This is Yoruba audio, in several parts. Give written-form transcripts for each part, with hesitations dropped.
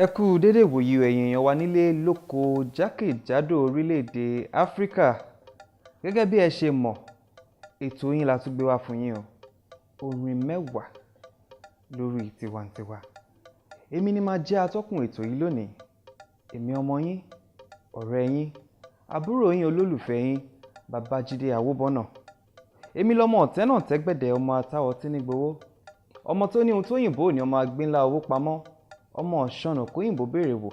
Ẹ kú dédé ìwòyí, ẹ̀yin èèyàn wa nílé lóko jákèjádò orílẹ̀-èdè Áfíríkà. Gẹ́gẹ́ bí ẹ ṣe mọ̀, ètò yín la tún gbé wá fún yín o, Orin Mẹ́wàá lórí Tiwantiwa. Èmi ni máa jẹ́ atọ́kùn ètò yìí lónìí, èmi ọmọ yín, ọ̀rẹ́ yín, àbúrò yín, olólùfẹ́ yín, Babájídé Àwòbọ́nà. Èmi lọmọ ọ̀tẹ́ náà tẹ́gbẹ̀dẹ̀, ọmọ atáwọ̀ tí ní gbowó, ọmọ tó ní ohun tó yìnbó ní, ọmọ agbínlá owó pamọ́, ọmọ ọ̀ṣọ́nà kóyìnbó béèrè wò,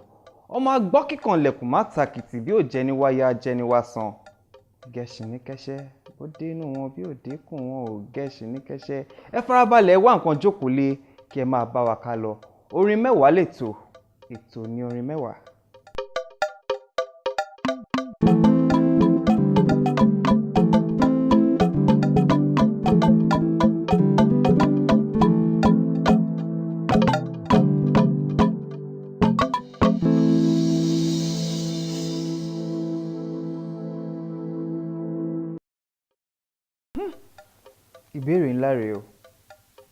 ọmọ agbọ́ kíkan lẹ̀kùn má takìtì, bí ò jẹni wá ya jẹni wá san. Gẹ̀ṣin ní kẹ́ṣẹ́ bó dénú wọn, bí ò dékùn wọn ò gẹ̀ṣin ní kẹ́ṣẹ́. Ẹ farabalẹ̀, wá nǹkan jókòó lé kí ẹ máa bá wa ká lọ. Orin Mẹ́wàá lè tò, ètò ní Orin Mẹ́wàá. Ìbéèrè ńlá rèé o.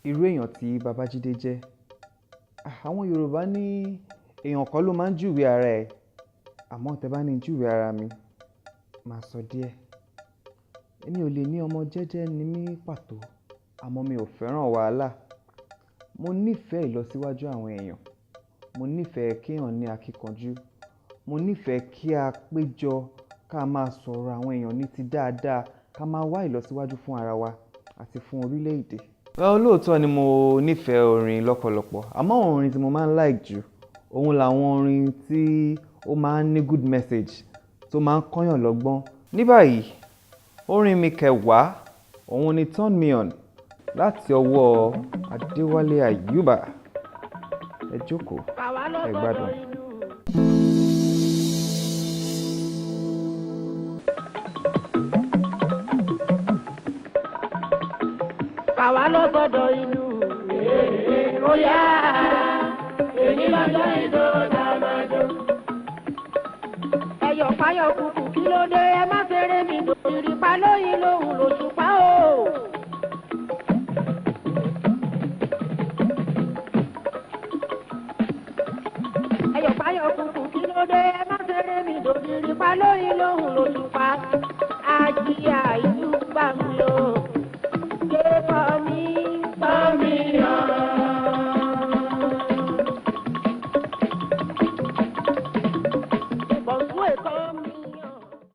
Irú èèyàn tí Babájídé jẹ́. Àwọn Yorùbá ní èèyàn kọ́ ló máa ń júwe ara ẹ̀, àmọ́ tẹ́ bá ní júwe ara mi, màá sọ díẹ̀. Èmi ò lè ní ọmọ jẹ́jẹ́ ni mí pàtó, àmọ́ mi ò fẹ́ràn wàhálà. Mo nífẹ̀ẹ́ ìlọsíwájú àwọn èèyàn. Mo nífẹ̀ẹ́ kí èèyàn ní akíkanjú. Mo nífẹ̀ẹ́ kí a péjọ ká máa sọ̀rọ̀ àwọn èèyàn ní ti dáadáa, ká máa wá ìlọsíwájú fún ara wa àti fún orílẹ̀-èdè. Well, lóòótọ́ ni mo nífẹ̀ẹ́ orin lọ́pọ̀lọpọ̀, àmọ́ àwọn orin tí mo máa ń like jù, òun làwọn orin tí ó máa ń ní good message, tó máa ń kọ́yàn lọ́gbọ́n. Ní báyìí, orin mi kẹwàá, òun ni Turn Me On láti ọwọ́ Adéwálé Àyùbá. Ẹ jókòó, ẹ gbádùn. Àwa lọ gbọ́dọ̀ ìlú. Ó yá, èyí lọ́jọ́ ìjó tá a máa jó. Ẹyọ̀ fáyọ̀ kùkù, kí ló dé? Ẹ má fèrè mi gbòòrì pa lóyún lòun lòṣùpá o. Ẹyọ̀ fáyọ̀ kùkù, kí ló dé? Ẹ má fèrè mi gbòòrì pa lóyún lòun lòṣùpá. Ajíyà ìlú gbà mí o. Ké fọ́ mi, fọ́ mi hàn. Bọ̀sùn èkó mi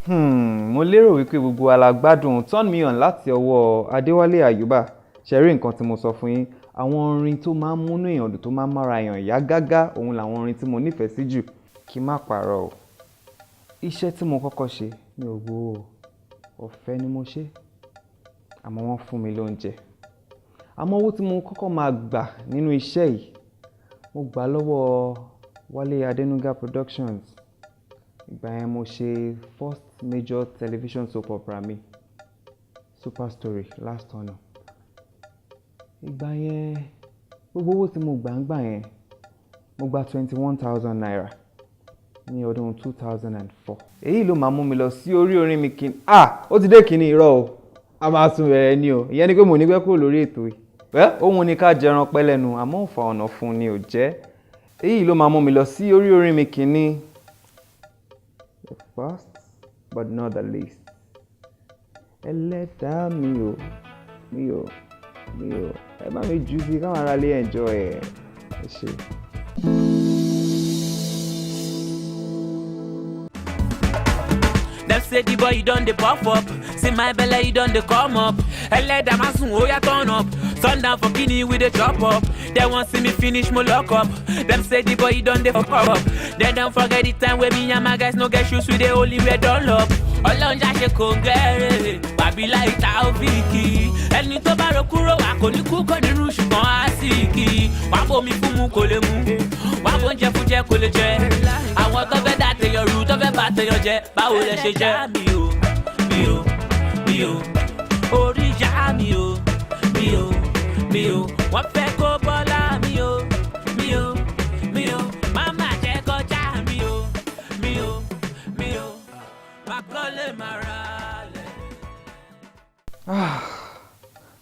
hàn. Mo lérò wípé gbogbo wa la gbádùn Turn Me On láti ọwọ́ Adéwálé Àyùbá. Ṣe rí nǹkan tí mo sọ fún yín? Àwọn orin tó máa ń múnú èèyàn dùn, tó máa ń mára èèyàn yá gágá, òun làwọn orin tí mo nífẹ̀ẹ́ sí jù. Kí má parọ́ o. Iṣẹ́ tí mo kọ́kọ́ ṣe, mi ò gbowó o. Ọ̀fẹ́ ni mo ṣe. Àmọ́ wọ́n fún mi lóúnjẹ. Àmọ́ owó tí mo kọ́kọ́ máa gbà nínú iṣẹ́ yìí, mo gbà lọ́wọ́ Wálé Adénúgá Productions. Ìgbà yẹn mo ṣe first major television soap opera mi, Super Story Last Honour. Ìgbà yẹn, gbogbo owó tí mo gbà ń gbà yẹn, mo gba ₦21,000 ní ọdún 2004. Èyí ló máa mú mi lọ sí orí orin mi kìíní. Ah, ó ti dé kìíní, irọ́ o. A máa tún bẹ̀rẹ̀ ni o. Ìyẹn ni pé mo ní pẹ́ kúrò lórí ètò yìí. Well, òun ni ká jẹran pẹ́ lẹ́nu, àmọ́ òǹfà ọ̀nà fún ni ò jẹ́. Èyí ló máa mú mi lọ sí orí orin mi kìíní. The first but not the least. Ẹlẹ́dàá mi ò, mi ò, mi ò. Ẹ bá mi jù sí káwọn ará lè enjoy ẹ̀. Ẹ ṣé. Dem say the boy you don dey puff up. See my belle, you don dey come up. Ẹlẹ́dàá máa sùn, ó yá, turn up. Sundown for kini we dey chop up. Dem wan see me finish, mo lock up. Dem say the boy you don dey fuck up. Dem don forget the time wey me and my guys no get shoes, we dey only wear Dunlop. Ọlọ́run já ṣe kòǹgẹ́rẹ́, wàbí láì Taofiki. Ẹni tó bá ro kúrò wà kò ní kú, kò ní rú, ṣùgbọ́n á sì kí. Wàá bomi fún mu, kò lè mu. Wàá bóúnjẹ fún jẹ, kò lè jẹ. Àwọn tó fẹ́ dá tèèyàn rú, tó fẹ́ bá tèèyàn jẹ, báwo lẹ ṣe jẹ́? Mi ò, mi ò, mi ò, orí ìyá mi ò, mi ò, mi ò, wọ́n fẹ́ kó bọ́lá mi.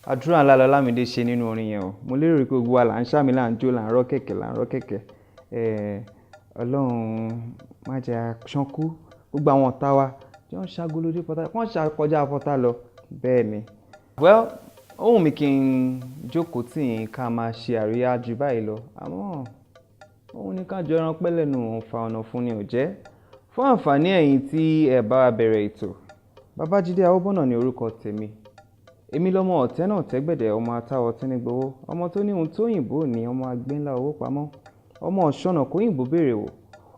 Àdúrà ńlá lọlámídé ṣe nínú orin yẹn o. Mo lérò pé gbogbo wa là ń ṣàmì, là ń jó, là ń rọ́ kẹ̀kẹ́, là ń rọ́ kẹ̀kẹ́. Ọlọ́run má jẹ́ aṣánkú gbogbo àwọn ọ̀tá wa tí wọ́n ṣagolódé pọ́tà, wọ́n ṣàkọjá pọ́tà lọ. Bẹ́ẹ̀ ni. Well, ó wù mí kí n jókòó tì yín ká máa ṣe àríyá ju báyìí lọ, àmọ́ òun ní ká jọ ẹran pẹ́ lẹ́nu, òun fa ọ̀nà fún ni ò jẹ́. Fún àǹfààní ẹ̀yin tí ẹ bá wa bẹ̀rẹ̀ ètò, Babájídé Awóbọ̀nà ní orúkọ tèmi. Èmi lọmọ ọ̀tẹ́ náà tẹ́gbẹ̀dẹ̀, ọmọ atáwọ̀ tẹ́nigbowó, ọmọ tó ní ohun tóyìnbó ní, ọmọ agbẹ́ńlá owó pamọ́, ọmọ ọ̀ṣọ́nà kóyìnbó béèrè wò,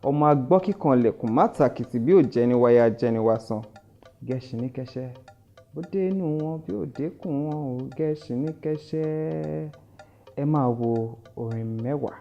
ọmọ agbọ́ kíkan lẹ̀kùn má tàkìtì bí ò jẹ́ni wáyà jẹ́ni wá san. Gẹ̀ṣin ní kẹ́ṣẹ́ bó dé inú wọn, bí ò dékun wọn ò, gẹ̀ṣin ní kẹ́ṣẹ́. Ẹ máa wo orin mẹ́wàá.